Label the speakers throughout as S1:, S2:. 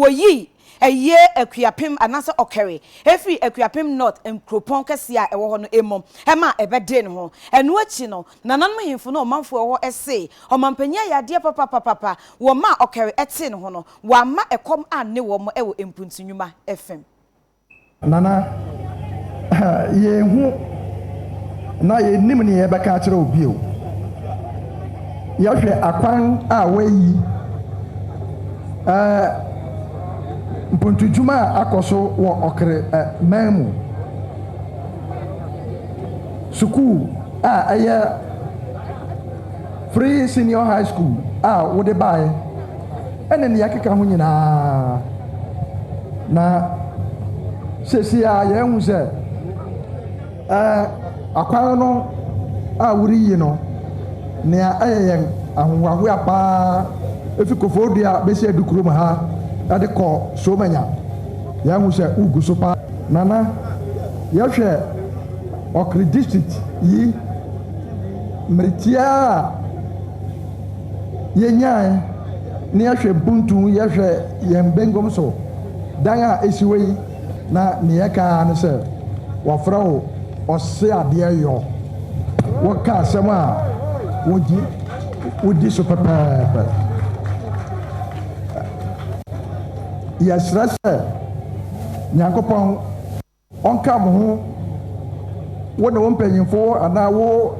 S1: Wɔyii ɛyɛ Akuapem anaasɛ Ɔkɛre firii Akuapem North nkuropɔn kɛseɛ a ɛwɔ hɔ no mu ma ɛbɛdee ne ho. Ɛno akyi no, nananom ahemfo ne ɔmanfoɔ a ɛwɔ hɔ see ɔmanpanin ayɛ adeɛ papapapapa wɔmaa Ɔkɛre tee ne ho no, wɔamma ɛkɔm anne wɔn wɔ mpuntu nnwuma fam.
S2: Nana, yɛnhu na yɛnnim nea yɛbɛka akyerɛ wo bio. Yɛhwɛ akwan a woayi, mpontudwuma a akɔ so wɔ Ɔkere man mu, sukuu a ɛyɛ Free Senior High School a wode bae, ne nea ɛkeka ho nyinaa. Na seesei a yɛahu sɛ akwan no a woreyi no, nea ɛyɛ yɛn ahohoahoa paa efi Koforidua besi adu kurom ha de kɔ Somanya, yɛahu sɛ wogu so paa. Nana, yɛhwɛ Ɔkre District yi mmere tiaa a yenyae na yɛhwɛ mpuntu, yɛhwɛ yɛn benkum so dan a esi hɔ yi, na nea yɛka ara ne sɛ wɔfrɛ wo ɔse adeɛ yɔ. Woka asɛm a wogye wodi so pɛpɛɛpɛ. Yɛsrɛ sɛ Nyankopɔn Ɔnka mo ho, wo ne wo mpanyimfo anaa wo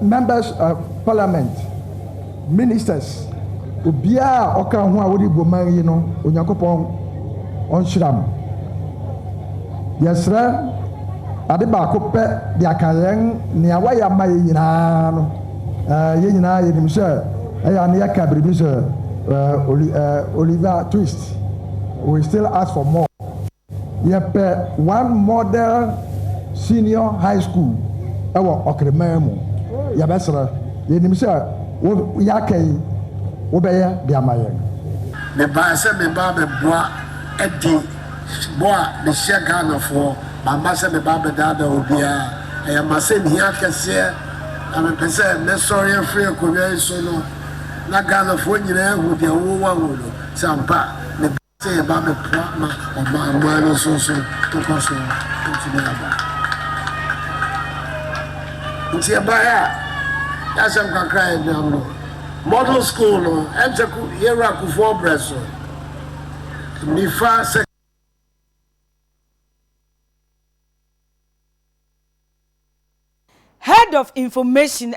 S2: members of parliament, ministers, obiara a ɔka ho a wode bu man yi no, Onyankopɔn ɔnhyira mo. Yɛsrɛ ade baako pɛ de aka yɛn nea wayɛ ama yɛn nyinaa no, yɛn nyinaa yɛnim sɛ ɛyɛ a na yɛka biribi sɛ Oliver Twist. We still ask for more. Yɛpɛ one model senior high school wɔ Ɔkreman mu. Yɛbɛsrɛ. Yɛnim sɛ wo yɛaka yi wobɛyɛ de ama yɛn.
S3: Mebaeɛ sɛ mereba abɛboa adi bɔ a mehyɛ Ghanafoɔ, mamma sɛ mereba abɛdaadaa obiara. Ɛyɛ m'asɛnhia kɛseɛ na mepɛ sɛ mɛsɔre afiri akonnwa yi so no na Ghanafoɔ nyinaa ahu deɛ wowɔ no Sɛ ampa ne ba sɛ yɛba abɛpoa ma ɔman no nso so nkɔsoɔ atumi aba. Nti yɛbaeɛ a, yɛasɛm kakra a yɛnam no, Model School no, ɛnkyɛ Yɛwura Kufuor berɛ so, Nifa sɛ.
S1: Head of Information.